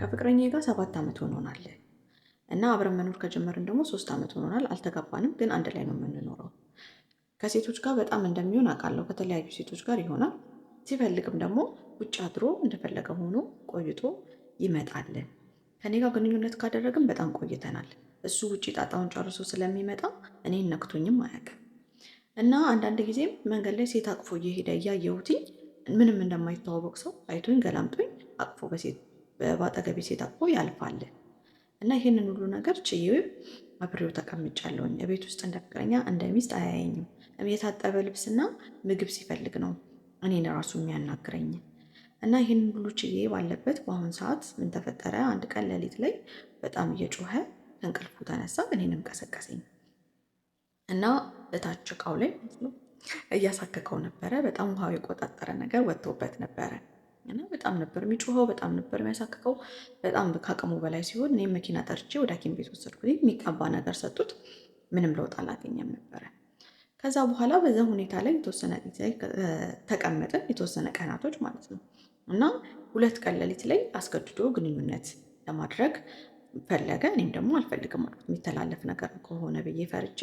ከፍቅረኛዬ ጋር 7 ዓመት ሆኖናል እና አብረን መኖር ከጀመርን ደግሞ 3 ዓመት ሆኖናል። አልተጋባንም፣ ግን አንድ ላይ ነው የምንኖረው። ከሴቶች ጋር በጣም እንደሚሆን አውቃለሁ። ከተለያዩ ሴቶች ጋር ይሆናል። ሲፈልግም ደግሞ ውጭ አድሮ እንደፈለገ ሆኖ ቆይቶ ይመጣል። ከኔ ጋር ግንኙነት ካደረግን በጣም ቆይተናል። እሱ ውጭ ጣጣውን ጨርሶ ስለሚመጣ እኔን ነክቶኝም አያውቅም። እና አንዳንድ ጊዜም መንገድ ላይ ሴት አቅፎ እየሄደ እያየሁትኝ ምንም እንደማይተዋወቅ ሰው አይቶኝ ገላምጦኝ አቅፎ በሴት በአጠገቤ ሴት አቅፎ ያልፋል። እና ይህንን ሁሉ ነገር ችዬ አብሬው ተቀምጫለሁኝ። ቤት ውስጥ እንደ ፍቅረኛ እንደ ሚስት አያየኝም። የታጠበ ልብስና ምግብ ሲፈልግ ነው እኔን ራሱ የሚያናግረኝ። እና ይህንን ሁሉ ችዬ ባለበት በአሁን ሰዓት ምን ተፈጠረ? አንድ ቀን ሌሊት ላይ በጣም እየጮኸ ከእንቅልፉ ተነሳ፣ እኔንም ቀሰቀሰኝ እና እታች እቃው ላይ እያሳከከው ነበረ። በጣም ውሃው የቆጣጠረ ነገር ወጥቶበት ነበረ እና በጣም ነበር የሚጮኸው፣ በጣም ነበር የሚያሳክከው። በጣም ከአቅሙ በላይ ሲሆን እኔም መኪና ጠርቼ ወደ ሐኪም ቤት ወሰድኩት። የሚቀባ ነገር ሰጡት። ምንም ለውጥ አላገኘም ነበረ። ከዛ በኋላ በዛ ሁኔታ ላይ የተወሰነ ጊዜ ተቀመጥን፣ የተወሰነ ቀናቶች ማለት ነው። እና 2 ቀን ሌሊት ላይ አስገድዶ ግንኙነት ለማድረግ ፈለገ። እኔም ደግሞ አልፈልግም አልኩት። የሚተላለፍ ነገር ከሆነ ብዬ ፈርቼ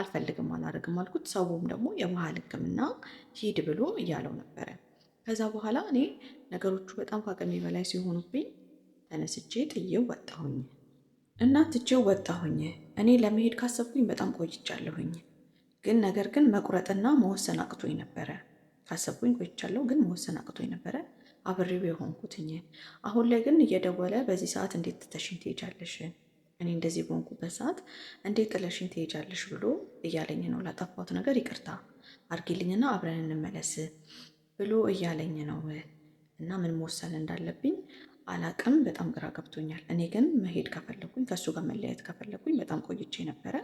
አልፈልግም፣ አላደርግም አልኩት። ሰውም ደግሞ የባህል ሕክምና ሂድ ብሎ እያለው ነበረ። ከዛ በኋላ እኔ ነገሮቹ በጣም ከአቅሜ በላይ ሲሆኑብኝ ተነስቼ ጥዬው ወጣሁኝ እና ትቼው ወጣሁኝ። እኔ ለመሄድ ካሰብኩኝ በጣም ቆይቻለሁኝ። ግን ነገር ግን መቁረጥና መወሰን አቅቶኝ ነበረ። ካሰብኩኝ ቆይቻለሁ፣ ግን መወሰን አቅቶኝ ነበረ። አብሬው የሆንኩትኝ። አሁን ላይ ግን እየደወለ በዚህ ሰዓት እንዴት ትተሽኝ ትሄጃለሽ? እኔ እንደዚህ በሆንኩበት ሰዓት እንዴት ጥለሽኝ ትሄጃለሽ ብሎ እያለኝ ነው። ላጠፋሁት ነገር ይቅርታ አድርጊልኝና አብረን እንመለስ ብሎ እያለኝ ነው። እና ምን መወሰን እንዳለብኝ አላቅም። በጣም ግራ ገብቶኛል። እኔ ግን መሄድ ከፈለኩኝ፣ ከእሱ ጋር መለያየት ከፈለኩኝ በጣም ቆይቼ ነበረ።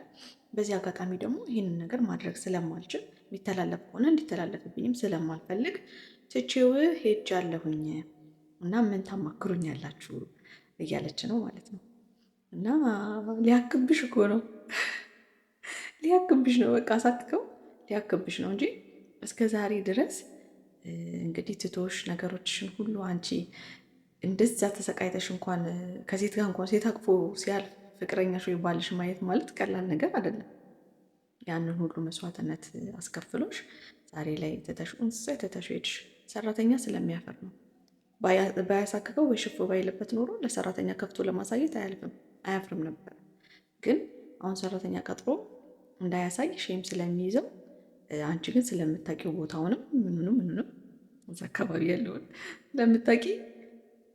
በዚህ አጋጣሚ ደግሞ ይህንን ነገር ማድረግ ስለማልችል፣ የሚተላለፍ ከሆነ እንዲተላለፍብኝም ስለማልፈልግ ትቼው ሄጃለሁኝ እና ምን ታማክሩኛላችሁ እያለች ነው ማለት ነው። እና ሊያክብሽ እኮ ነው፣ ሊያክብሽ ነው። በቃ አሳክከው ሊያክብሽ ነው እንጂ እስከ ዛሬ ድረስ እንግዲህ ትቶሽ ነገሮችሽን ሁሉ አንቺ እንደዛ ተሰቃይተሽ እንኳን ከሴት ጋር እንኳን ሴት አቅፎ ሲያልፍ ፍቅረኛሽ ወይ ባልሽ ማየት ማለት ቀላል ነገር አይደለም። ያንን ሁሉ መስዋዕትነት አስከፍሎሽ ዛሬ ላይ ትተሽ እንስሳ ትተሽ ሄድሽ። ሰራተኛ ስለሚያፈር ነው። ባያሳክከው ወይ ሽፎ ባይልበት ኖሮ ለሰራተኛ ከፍቶ ለማሳየት አያልፍም፣ አያፍርም ነበር። ግን አሁን ሰራተኛ ቀጥሮ እንዳያሳይ shame ስለሚይዘው፣ አንቺ ግን ስለምታውቂው ቦታውንም ምኑንም ምኑንም እዛ አካባቢ ያለውን ስለምታውቂ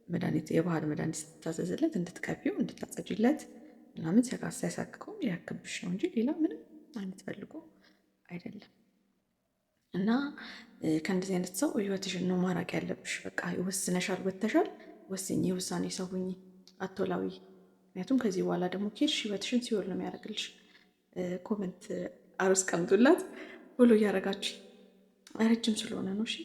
መድኃኒት የባህል መድኃኒት ስትታዘዝለት እንድትቀቢው እንድታጸጂለት ምናምን ሲያሳክከው ሊያክብሽ ነው እንጂ ሌላ ምንም አይነት ፈልጎ አይደለም። እና ከእንደዚህ አይነት ሰው ህይወትሽን ነው ማራቅ ያለብሽ። በቃ ወስነሻል፣ ወጥተሻል፣ ወስኝ፣ የውሳኔ ሰው ሁኚ፣ አትወላዊ። ምክንያቱም ከዚህ በኋላ ደግሞ ከሄድሽ ህይወትሽን ሲኦል ነው የሚያደርግልሽ። Comment አሮስ ቀምጡላት follow እያደረጋችሁ ረጅም ስለሆነ ነው። እሺ።